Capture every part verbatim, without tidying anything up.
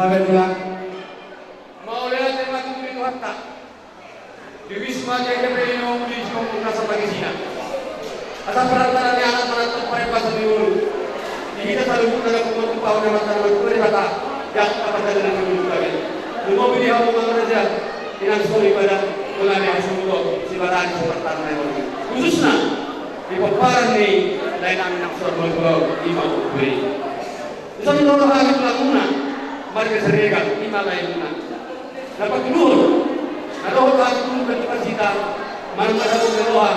Haleluya. Mauliate ma tu Tuhanta. Di wisma G K P i na muli di sihompu na sapagisina. Asa parantara ni anak manat tu parembasan ni ulu. Di hita saluhutna na kumpul tu pahu na mata na kumpul di mata. Yang apa jalan yang kumpul kami. Lumobi di hamu mangaraja. Inang sori pada. Mengani hasu mudo. Sibarani sipartan na muli. Khususna. Di pomparan ni. Lain amin nang sori mengkau. Ima kumpul. Dison do dohot hami tulang muna, marga Siregar, ima lae muna. Na patuluhon, na dohot hami tulang muna tu hita, marga Siregar,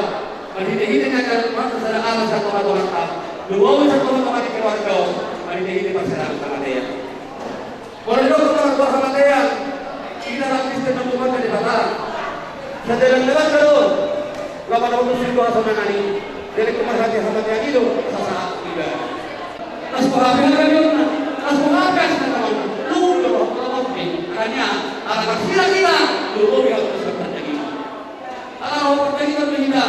marhite-hite na marga sada ama sada tonga-tonga ta, dua sada tonga-tonga di keluarga, marhite-hite parserahan hamatean. Molo didok marga hamatean, hita na Kristen na tumata di Debata. Sajalan-jalan do. Lapan ratus ribu hasonangan i. Jadi kumarhati hamatean i do sasaat iba. Las boha pe harga dionna, las boha pe hasonangan. Lu do roha pe. Makanya ala marsila kita, lu bobi harus seperti ini. Ala roha pe kita menghina.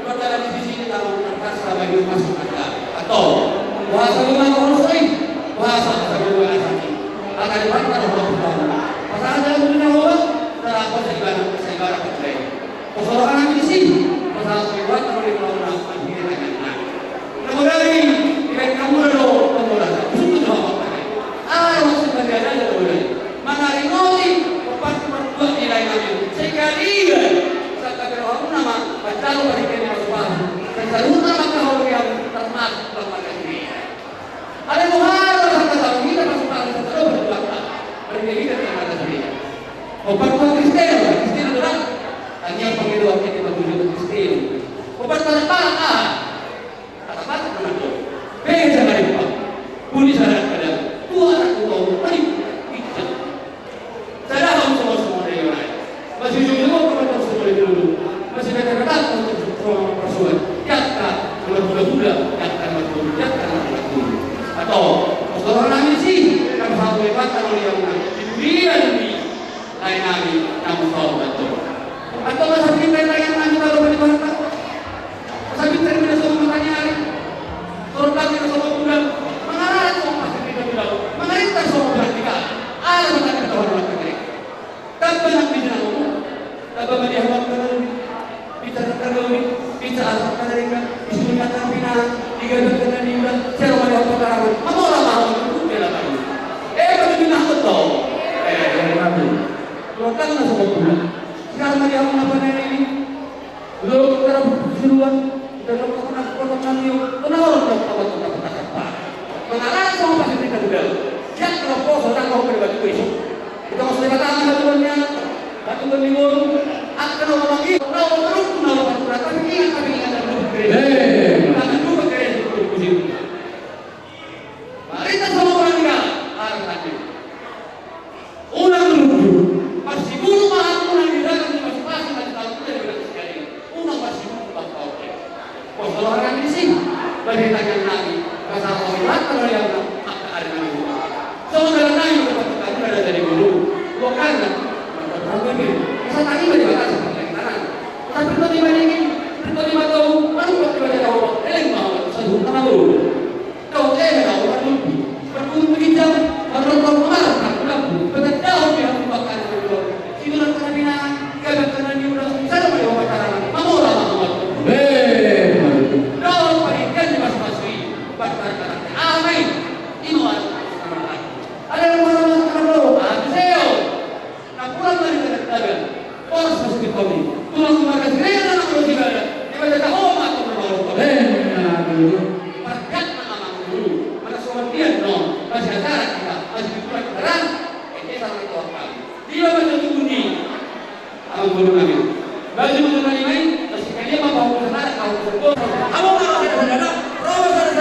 Berjalan di sisi kita, terpaksa bagi masuk neraka. Atau bahasa lima kau selesai, bahasa bahasa lima lagi. Akan dibantah roha pe. Pasal ada guna roha, terapa seibarat seibarat percaya. Pasal anak isi, pasal seliwat, kalau dia tahu nak, dia tanya nak. Kemudian ini, dia kamu ada doa, kamu ada doa. Itu doa apa? Ah, maksud dari ada doa. Manaringoti, opat tu martua di lain amin. Sekali, saat kami roham nama, baca lo balik ke nama Tuhan. Dan saluhutna mangkahori termasuk Bapa Kami. Ada muhara, kata tahu kita masuk Tuhan, kita tahu berdoa. Balik ke kita, kita tahu. Opat tu Kristen, Kristen adalah, hanya pakai doa kita, batu juga Kristen. Opat tu anak, ah. Kata-kata pengatur. Beda dari Pak. Budi sarat pada. Tua anak tua. Mari. Bisa. Sada hal semua semua dari orang. Masih jujur mau kata semua dari dulu. Masih kata-kata untuk semua persoalan. Jaka, kalau sudah sudah, jaka, jaka, jaka. Atau, persoalan ini sih, kan hal lewat kalau yang di dunia ini. Lae nami, naung saur matua. Antong asa pinta i lae nami, lae nami, lae nami. Asa pinta i na songon mataniari. Songon langit na songon bulan. Mangaranto songon pasirna bulan. Mangaranto songon perhatian. Ala mataniari Tuhan, mataniari. Tamba nang di jalan. Tamba ma di hamu, tamba nang di. Bicara terlalu, bicara apa tadi kan? Isu nyata pina, tiga belas kena di udah, saya rumah di apa karangan? Apa orang mau itu dia lah tadi. Eh, bagaimana aku tahu? Eh, eh, eh, eh. Keluarkan lah sama pula. Sekarang dia mau apa nih ini? Lo sekarang seruan, udah lo pernah pernah nanti, kenapa lo nggak tahu apa apa apa? Mengarah sama pasti kita udah. Yang kalau poso dan mau berbagi besok. Ito ma so di Batam, batu ni anak, batu ni boru, angka na mamanggi, na teruk na lo paturan, tapi ingat, tapi ingat, jangan lupa gereja. Eh. Jangan lupa gereja, betul, betul. Mari kita sama orang tinggal, harus hadir. Ulang lucu. Masih dulu mahal, ulang di dalam, masih pasti, masih tahu, udah, udah sekali. Unang masih butuh bangkau. Pos tolong nami di sini. Bagi tangan nami. Kasar kau ilat kalau yang angka ari nami. Saudara nami dapat kami ada jadi guru. Bukan. Mantap kami ini. Masa tadi bagi batas pertanyaan. Tapi tadi bagi ini. Tadi mau tahu. Baru waktu baca tahu. Eleng mau. Saya bukan guru. Kau eh, kau kan lupi. Berkumpul di jam. Baru kau marah. Aku lampu. Betul jauh dia. Bukan guru. Situ nak kena bina. Gabe angka na niula, sada ma di opat karangan, mamora ma hamu. Emma tutu. Daon panitian di pasu-pasu i, opat karangan. Aha ma i? Ima wali. Ada yang mana mas karena lo, ah, tu seo. Na pulang dari dagan-dagan. Pos pasu di kami. Tulang marga Siregar na nang lo di dagan. Di mana tahu ma tu na baru. Emma tutu. Parjak na amang dulu. Mana soal dia no. Masih acara kita, masih dikurang kita. Eh, kita lagi tuan kami. Dia macam tu bunyi. Amang boru nami. Baju boru nami mai, masih kalian mau bawa ke sana, mau ke sana. Amang boru nami, amang boru nami, amang boru nami.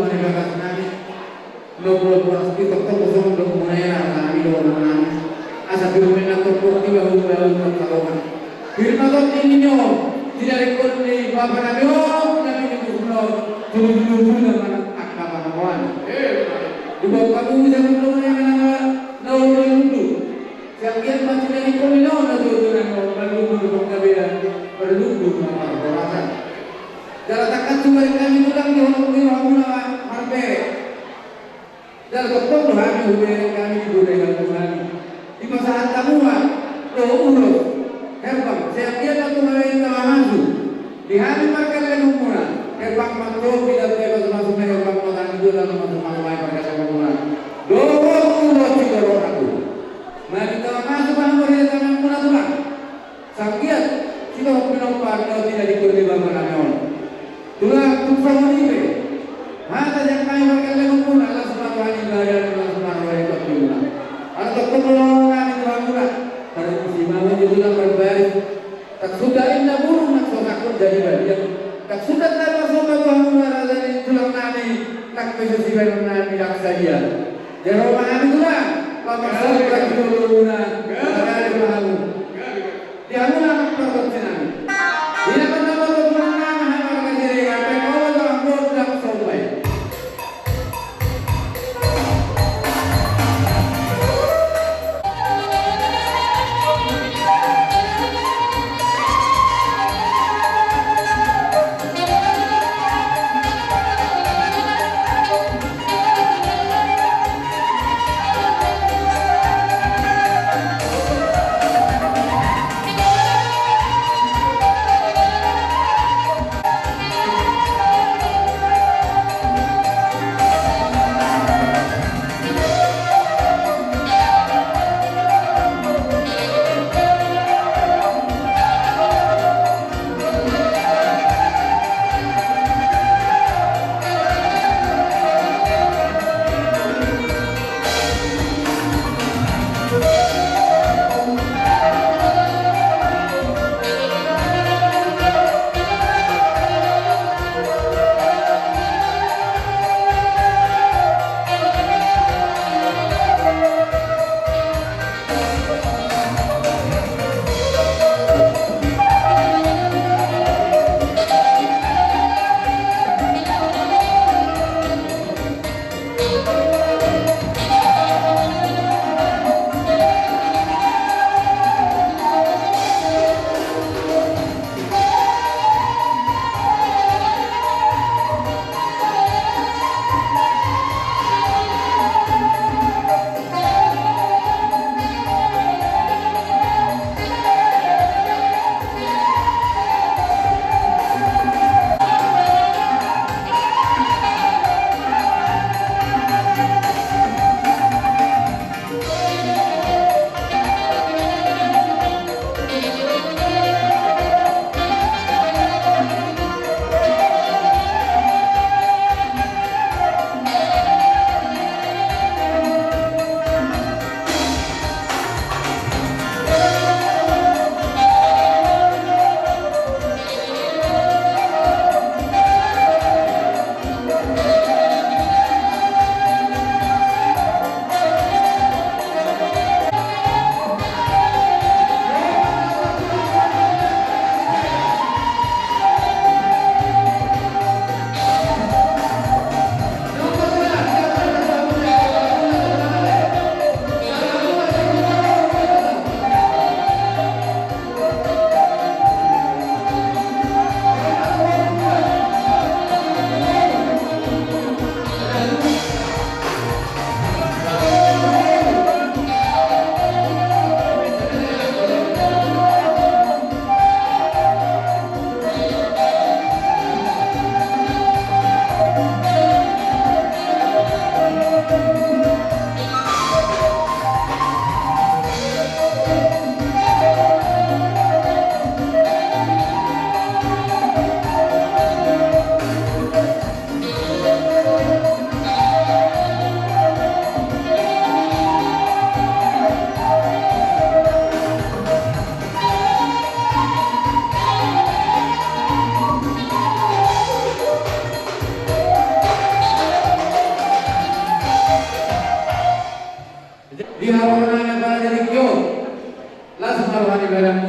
ma di bagas nami. Lombok boras pitoktok kosong do muna era nami do nami. Asa pirumen na toktok tiba hulu hulu na talokan. Firma totti ninyo, tidak dikon di bapa nami on, nami di kusuno, tulu tulu tulu mana angka mana wan. Di bawah kamu bisa mendong yang mana na udah lundu. Siang dia masih dari kau minum na tuh tuh nang kau perlu dulu kau kabeda perlu dulu apa borasan. Jala tangkas tu balik kami tulang di holong di hamuna marbere. Jala tongtong do hami hubereng hami di budaya hami. Dipasahat hamu ma do ulos herbang, siap dia na tu hami na mamasu. Di hami markallengon muna herbang manto, tidak bebas masuk na herbang kota itu lalu masuk masuk hami markallengon muna. Dohot ulos di dorong aku. Mari kita masuk hami di tangan muna tulang. Sanggiat sitorop pinompa do tinadingkon ni bapa nami on. Tulang tung songon i pe. Hata sian hami markallengon muna, las ma tu hami badan, las ma roha ni tondi muna. Ala tongtong do laho nami tu hamuna. Pada musim awan di tulang marbaris. Tak suda inna burung nang so takut jadi balian. Tak suda tak masuk tu hamuna raja ni tulang nami. Tak bisa si badan nami tak sadia. Jero ma hami tulang. Lapas suka di dulu muna. Gabe ma hamu. Di hamuna anak pargonsi nami. Di na pernah berhubungan nama hana kasih dengan pekol atau anggota sombai.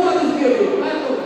Romanus Giodio, Marco.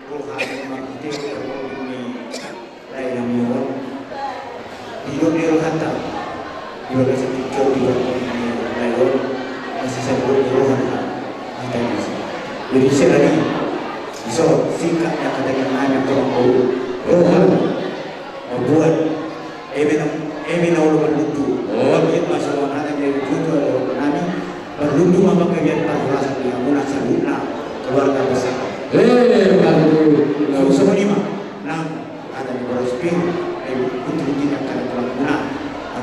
Roha ni marhite parpudi ni lae nami on. Didok ni rohanta di bagasan tingki on, di parpudi ni lae on, masisandok ni roha hita disi. Jadi, ise tadi, dison singkat ni angka dangka nami, tong, roha mambuat eme na, eme na olo marlundu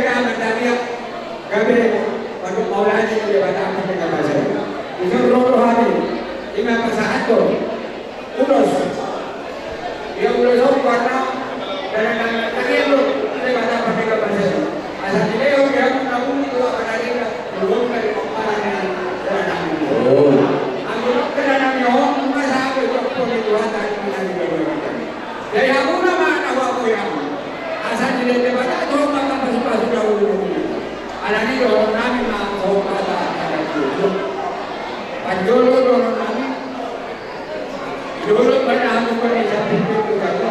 hita mandaliat gabe mandok mauliate tu Debata pardenggan basa i. Dison ro do hami, ima pasahathon ulos. Ia ulos on goarna, dalan na tangiang do tu Debata pardenggan basa i. Asa dilehon di hamu na uli tu Ama na ringan, ulos na di pomparan ni dalan nami. Oh. Anggo dok dalan nami on, masa ape tu ampon ni Tuhanta di mana di dalan nami. Jadi hamu na ma na huapoi hamu. Asa dilehon Debata do ma pasu-pasu na uli. Alani dohonon nami ma songon hata na gabe. Parjolo dohonon nami. Jolo ma na hamu bani sampit pintu jalo.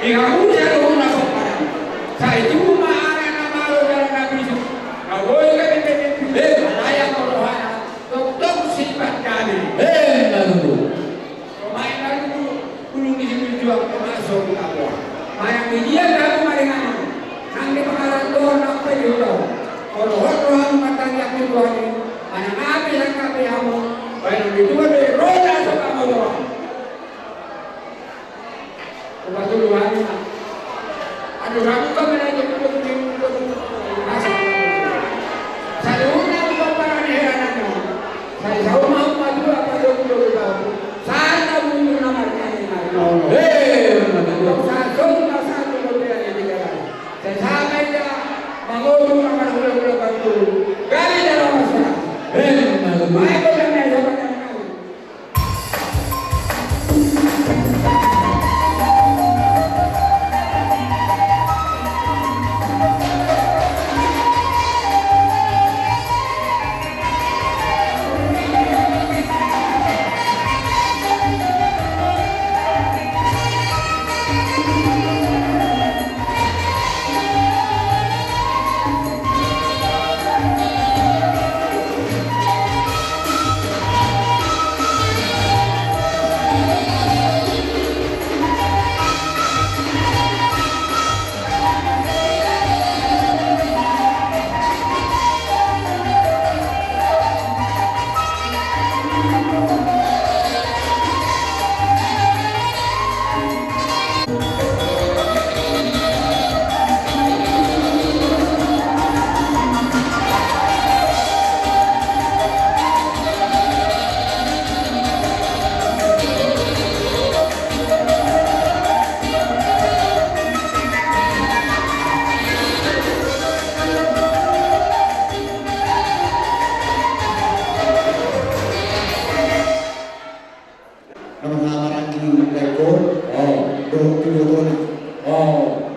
Di hamu jalo na soparan. Sai tu ma anak na malo dalan na bisuk. Na boi gabe pintu. Eh, alai anggo rohana. Tongtong sipandani. Eh, na tutu. Pemain lalu dulu, dulu di sini jual, termasuk di Labuan. Banyak media kamu maringan. Nang di pengaran Tuhan, apa di udah? Kalau hot rohan matang yang di Tuhan ini, mana nabi yang nabi kamu? Banyak di dua dari roda sama Tuhan. Upa tolu hami ma. Anu, ragu kami na jadi dua puluh lima, dua puluh lima. Saluhutna upa parani herananna. Sai sauma upa dua, apa dua puluh dua tahun. Santa bulu na marnai na. Eh, betul. Santa, santa, santa, santa, santa. Sai sama ida, mangodu na marhula-hula bantu. Gari dalam masalah. Eh, betul. Baik, udah, udah, udah, udah. Nama maranggi leko. Oh. Dohot tu botona. Oh.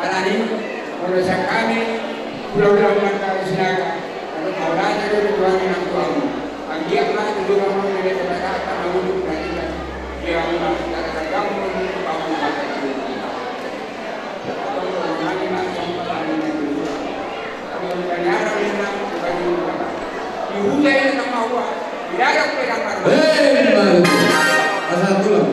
Alani, molo sian hami, hulahula Sinaga, mauliate do tu Tuhan i nang tu hamu. Anggiat ma tu joloan on dilehon Debata hata na uli na ringan. Di hamu ma, di hamu ma, di hamu ma. Eh, baru. Asal tulang.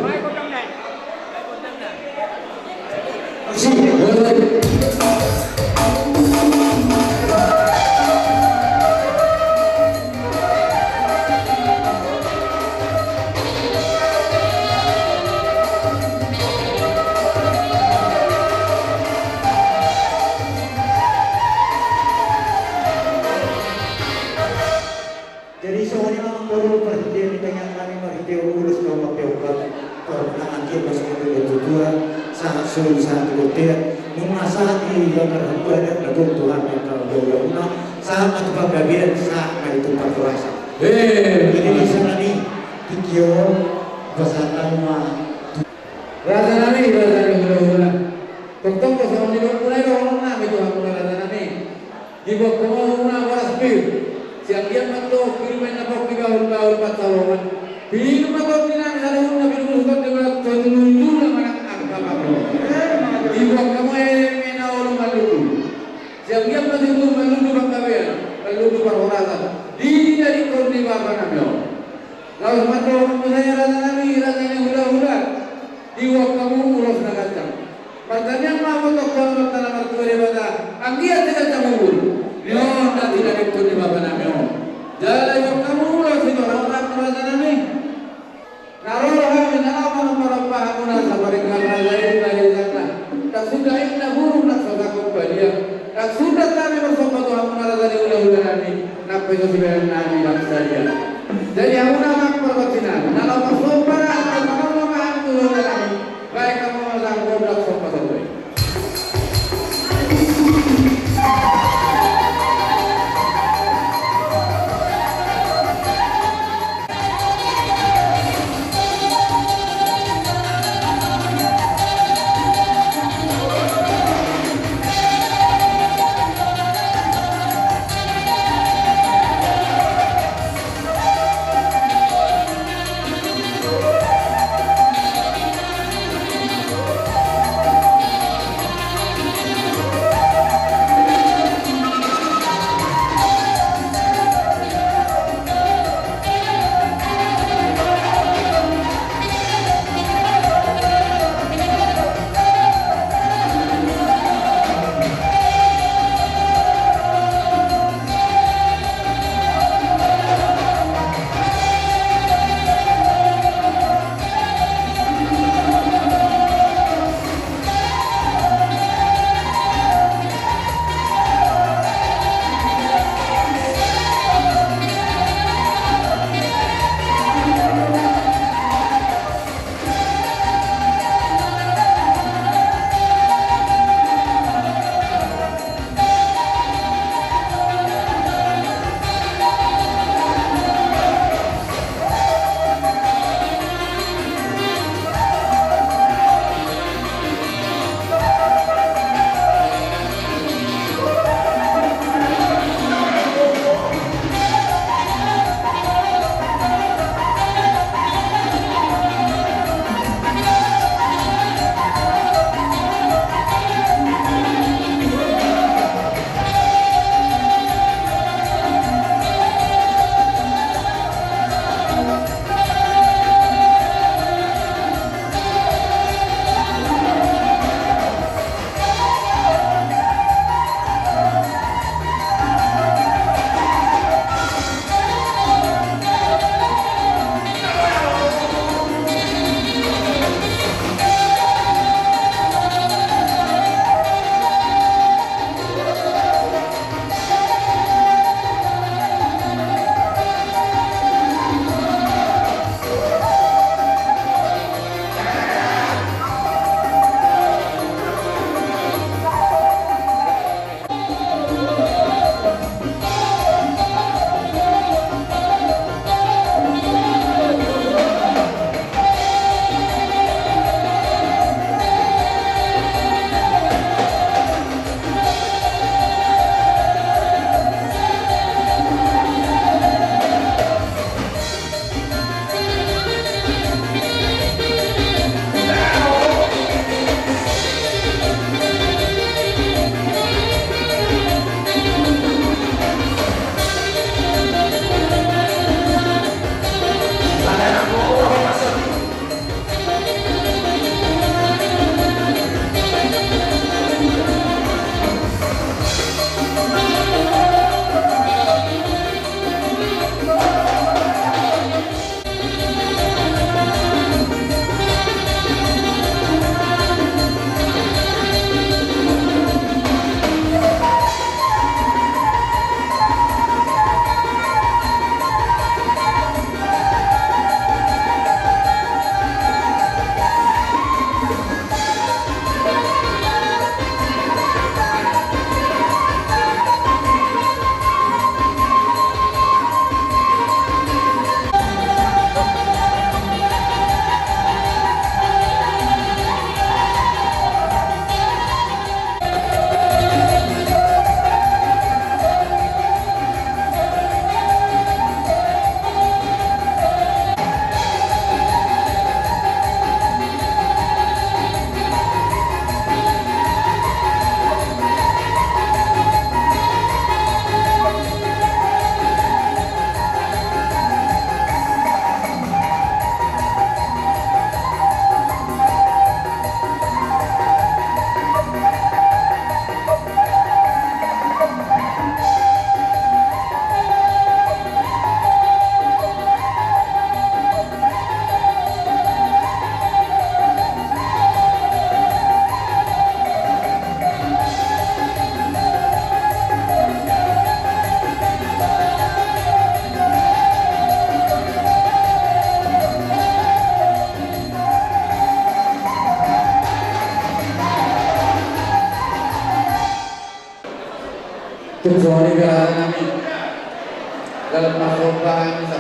Jadi songon i ma, amang boru, Ulos na mampeopot, parundangan dia masih ada di tutua, sahat sulu sahat di kotea, nunga sahat di bakar hamba dan lagu Tuhan yang kau bawa una, sahat na tu panggabean, sahat na tu parhorasan. Eh, jadi di sana ni, tingki on, pasahat ma. Raja nami, raja nami, hula-hula. Tongtong do songon nidok muna i dohonon nami tu hamu raja nami. Diboan hamu una boras pir. Sian dia ma antong pir ma i na pongki bahul-bahul pansalongan. Pir ma tondi nami saluhutna, pir ma tondi nami saluhutna manang angka panggo. Diboan hamu elek ma i na olo mandudu. Sian dia ma antong mandudu panggabean, mandudu parhorasan. Di, di, di, di, di bapa nami on. Laos mandok hamu sae raja nami, raja ni hula-hula. Diboan hamu ulos na ganjang. Martangiang ma hamu tu Amanta na martua Debata, anggiat sai ganjang umur. Ni on na tinadingkon ni bapa nami on. Jala diboan hamu ulos sitorop-torop raja nami. Na ro do hami na laho manompa-nompa hamuna saparinggan raja i di balian na. Ndang suda i na buruk na so sanggup badia. Ndang suda hami marsomba tu hamuna raja ni hula-hula nami. Nang pe so sibahenon nami ndang sadia. Jadi hamuna amang pargonsi nami, na laho marsomba, na laho manompa ma hami tu hula-hula nami. Baen hamu ma sanggup ndang somba-somba i.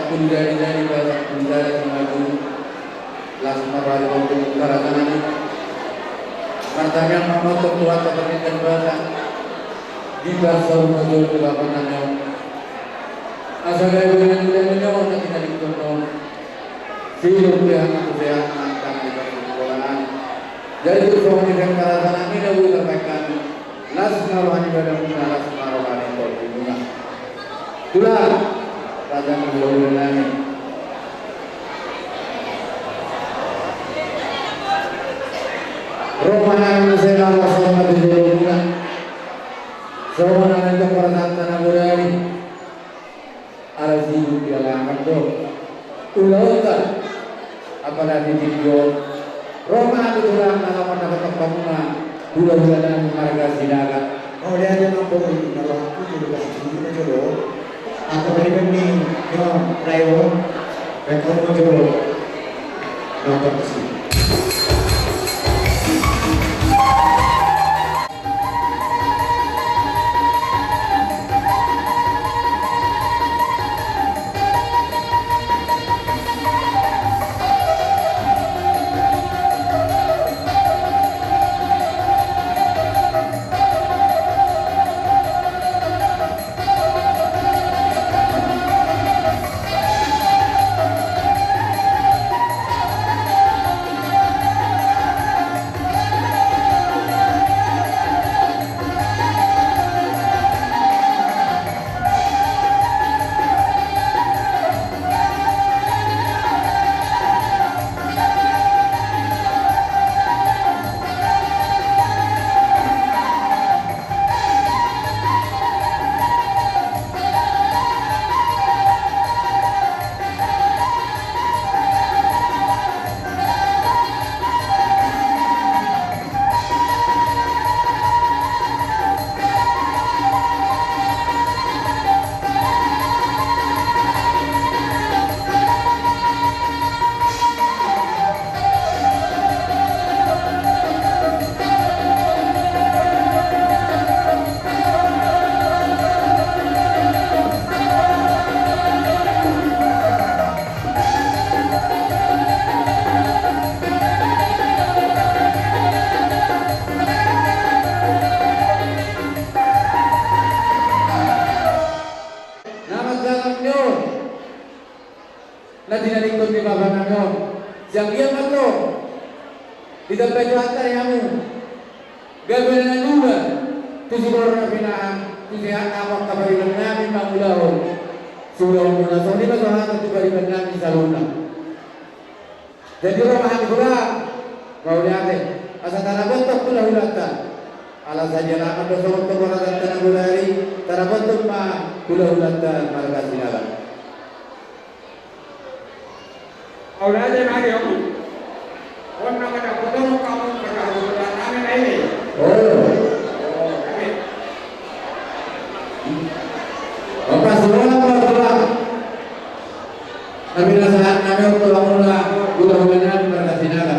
Pundari-dari basa pundari singadu. Las ma roha ni tondi ni parasahani. Martangiang ma hita tu Tuhanta partingkian basa. Di basa rumah jolo di bapa nami on. Asa gabe na niula ni on na tinadingkon on. Siluk di hata tu sehat na tangani basa sikolaan. Jadi tu songon i parasahani na boi tarbaen hami. Las ma roha ni badanmuna, las ma roha ni tondimuna. Tulang, raja ni hulahula nami. Ro ma hami muse laho songon na di jolomuna. Songon na naeng tong parasahanta na godang i. Ala sidung di alaman do ulaonta. Apala di tingki on. Ro ma hami tulang na laho mandapothon hamuna hulahula nami marga Sinaga. Mauliate ma amangboru, na rohangku jolo, basa sidung ma jolo. Angka pariban ni, yo, lae on. Baen hamu ma jolo. Nonton di sini. Na manjalang ni on. Na tinadingkon ni bapa nami on. Sian dia ma antong. Ditambai Tuhanta di hamu. Gabe na niula tu siborngin na pinahan, tu sehat ni hamu angka pariban nami mangulahon. Siulahonmuna songon i ma tu hata tu pariban nami saluhutna. Jadi ro ma hami tulang. Mauliate. Asa tarabothon hulahulanta. Ala sadia na mandok songon tu parasahanta na godang i, tarabothon ma hulahulanta marga Sinaga. Mauliate ma di hamu. On na mandapothon hamu marga hulahula nami na i. Oh. Oh, nami. Opa, simola ma tulang. Nami na sahat nami on tulang muna, hulahula nami marga Sinaga.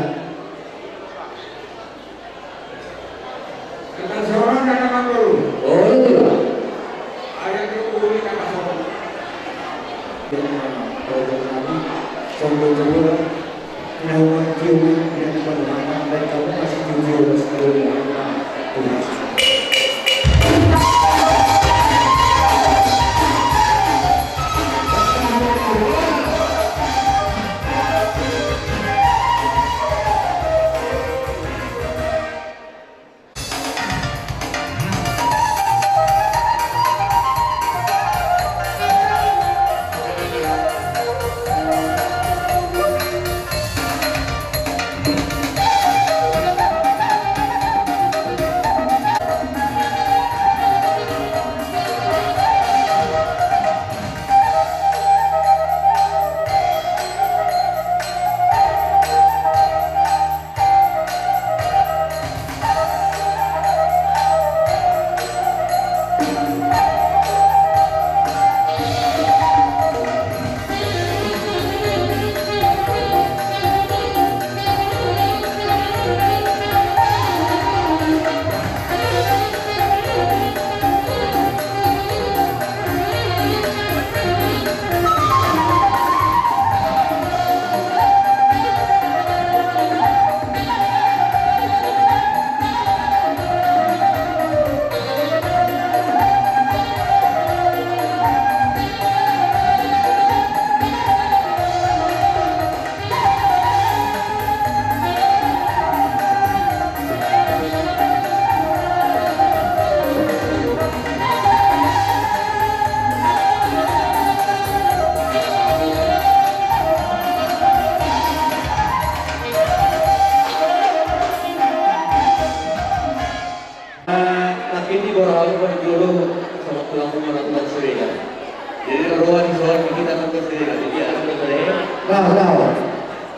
Halo.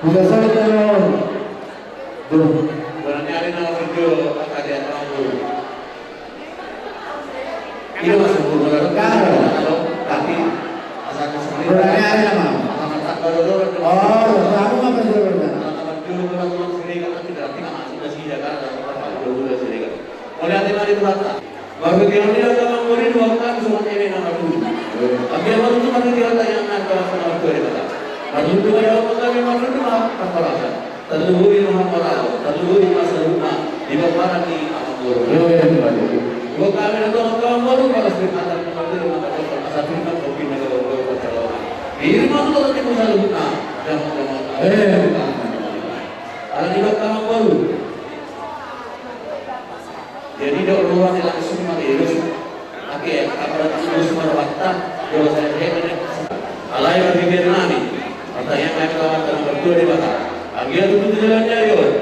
Buka sawit na lawan. Duh. Barani ari na video akan dia tahu. Ini masuk ke bulan. Kalau tapi asal masuk ini. Barani ari na mau. Sama tak kalau orang. Oh, kamu apa dulu? Kalau juru bulan tulang Siregar kan tidak tinggal masuk ke sini Jakarta, kalau juru bulan Siregar. Mauliate ma di Tuhanta. Marhite on, angka amang boru, di waktu songon eme na martudu. Anggiat ma tutu marhite on taringot angka amang boru, Debata. Marhite on, angka amang boru, marhite on, angka amang boru. Tarlumobi ma hamu raja, tarlumobi ma saluhutna di pomparan ni amang boru. Di waktu eme na tongtong amang boru, balas ringkatan ni marhite on, angka amang boru, asa firman kopi na gabang boru pancalongan. Di rumah tu kota timu saluhutna, damang-damang. Ala ni angka amang boru. Jadi, dok roha ni langsung mangirus. Oke, apa datang terus marwata. Dok saya hebat. Alai marhite nami. Pertanyaan kami lawan tanah berdua di mata. Anggiat tutu jalan jari on.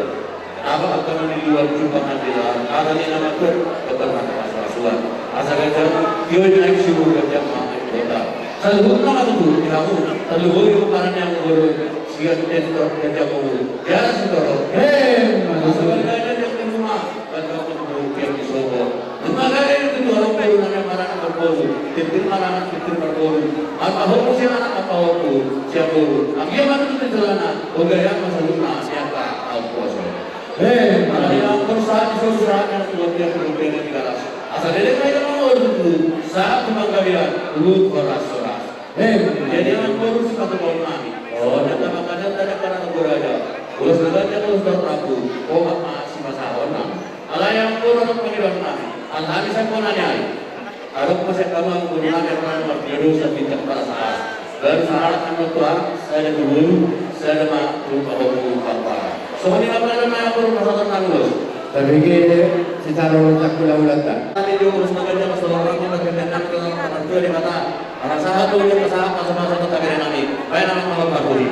Apa akan di luar jumpa nanti lah. Kata ni nama tu. Kepada mata masuk asuhan. Asa gajah. Yoi naik suruh gajah mah. Kota. Saluhutna ma tutu di hamu. Tarlumobi di pomparan ni amang boru. Sian tentor gajah boru. Jalan sitoro. Hei, masuk. Asa gajah di rumah. Bagaimana tu boru kian di sobo. Lima kali itu dua orang boru nami maranak marboru. Tintin maranak tintin marboru. Apa hoku sian anak apa hoku sian boru. Anggiat ma tutu di celana. Ogaya ma saluhutna siapa au poso. Hei, mana yang berusaha di sobo saat yang buat dia berubah di garas. Asa lelek aja mau boru tu saat di panggabean. Lu horas horas. Hei, jadi amang boru si patu bau nami. Oh, dan sama kadang tanya pada tegur aja. Ulas negara ulas tahun rabu. Oh, apa si masa honam. Alai amang boru anak panggilan nami. Alhami sampona ni ai. Adong masa kamu amang boru nami, apa nama video sa bintang perasaan. Baru sahalat amang boru, saya ada dulu, saya ada ma, lupa homo, lupa apa. Soalnya apa nama amang boru perasaan nami, bos? Tapi ke secara ulang tak ulang-ulang tak. Nanti dia urus negara, jangan salah orang, jangan kena nang, jangan kena jual di mata. Ala sahat tu, dia sahat, masa-masa tetap ada nami. Baik, nama malam baru ni.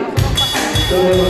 Oh.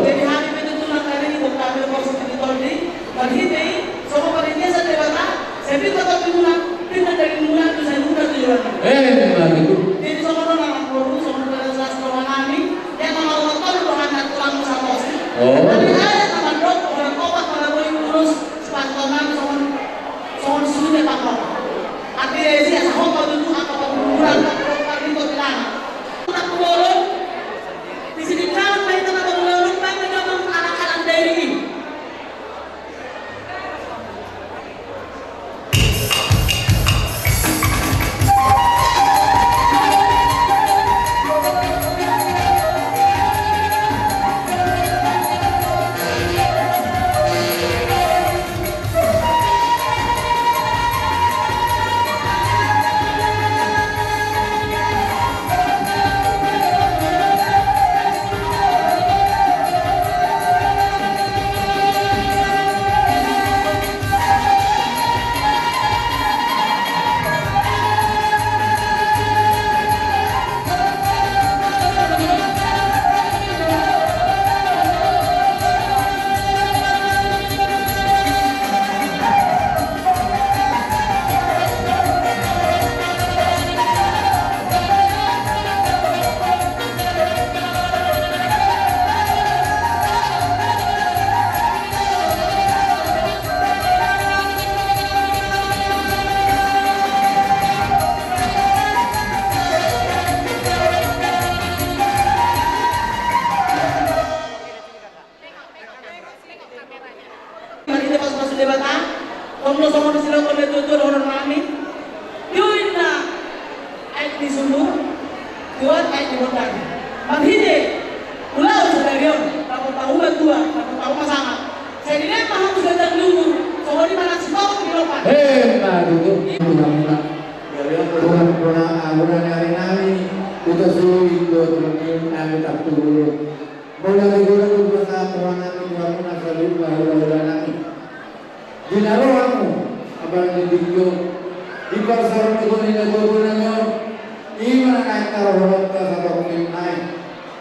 Jadi hami pe tutu nangkaning i, bokta pe do porsi di tondi, marhite i songon panitia sian Debata, sai pinta tondi muna, pinta daging muna, tu sai muna tu Johan. Eh, begitu. Jadi songon on amang boru, songon pada sas roha nami, yang nama Allah tahu roha na tulang musa porsi. Oh. Tapi ada nama dok, orang kopak, orang boy kurus, sepatu tangan, songon, songon sulit ya, Pak. Artinya, isi asa hot, Pak, tutu, angka pangguran, angka pangguran, angka pangguran. Anak bolon, di sini kawan, main tengah bolon, main tengah anak-anak dari ini. Di parsaoran ni natuatua nami on, i ma na naeng tarohononta satongkin nai.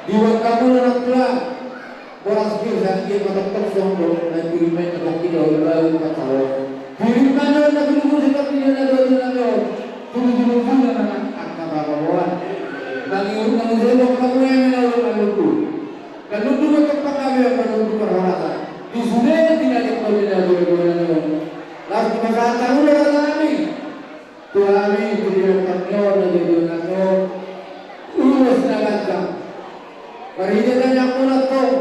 Diboan hamu do na tulang, boras pir sian dia ma tongtong songon do na pir ma i na pongki do hulahu pasahoton. Pir ma i on na pinungkun sian dia natuatua nami on. Tunggu-tunggu na nang angka pamoan. Nang i na muse boan hamu eme na ulang na luku. Kan nundu ma tongtong hami angka nundu parhorasan. Di sude tinadingkon ni natuatua nami on. Laos dipasahat hamu do raja nami. Tu hami tu di rongkang ni on, na di rongkang ni on. Ulos na ganjang. Marhite tangiangmuna antong,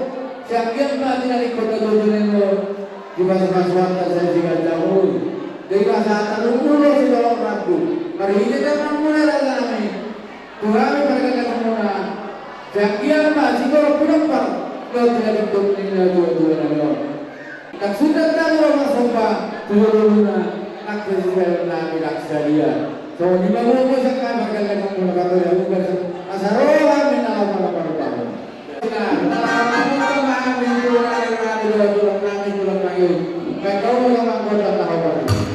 sianggian ma tinadingkon natuatua nami on. Dipasupasu hata sian si ganjang on. Dipasahat hamu ulos di dolok rambu. Marhite tangiangmuna raja nami. Tu hami pargagatonmuna, sianggian ma sigorop pinompar, dohot tinadingkon ni natuatua nami on. Nang sundat nami ro marsomba tu jolojolona, nang pe siseon nami nang sadia. Songon i ma muse sian hami pargagatonmuna, patorang hamu basa, asa ro hami na laho mangalangka. Nah, na laho mangalangka hami tu na nami dohot tulang nami, tulang nami. Baen hamu ma songon anggota na laho parhite.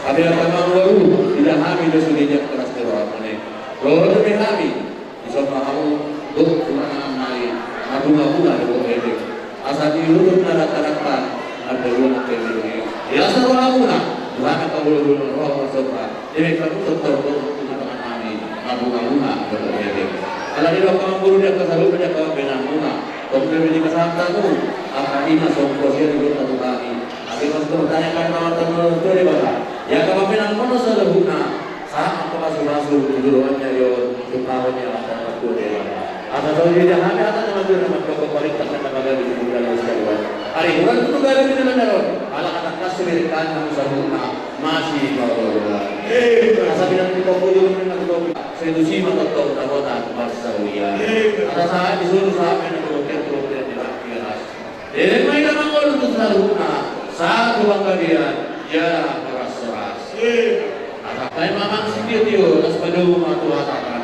Hami angka na marboru, ido hami do sude di angka las ni roha muna i. Ro do be hami, dison ma hamu dohot tu na nami, marbunga-bunga do eme. Asa di ruhut na rata-rata, na pe ruhut na pe ruhut. Ia asa rohamuna, tu hami angka boru-boru na ro marsomba. Eme hamu tongtong dohot tu na nami, marbunga-bunga do eme. Ala ni do angka na marboru di angka saluhutna di angka pambahenanmuna. Tong pe dipasahat hamu, angka i ma songon parsiajaran ni Tuhanta tu hami. Asa i ma songon partangiangan ni Tuhanta tu Debata. Ia angka pambahenanmuna saluhutna, sahat ma pasupasu tu joloan ni ari on, tu joloan ni ari on. Asa songon i ma hami hata na mandok, na mandok parinta, na pagabe di bulan ni saluan. Ari bulan tu gabe di bulan on. Ala kata kas seberekan hamu saluhutna, masipaolo-oloan. Asa pinantikhon joloan ni na tutu. Sai tusi ma tongtong dapotan parsaulian. Asa sahat di solu sahat ma na tutu, tutu, tutu, tutu. Leleng ma hita mangolu tu saluhutna, sahat tu panggabean, jala horas-horas. Asa baen ma amang sitio-tio, laos padomu ma tu hata.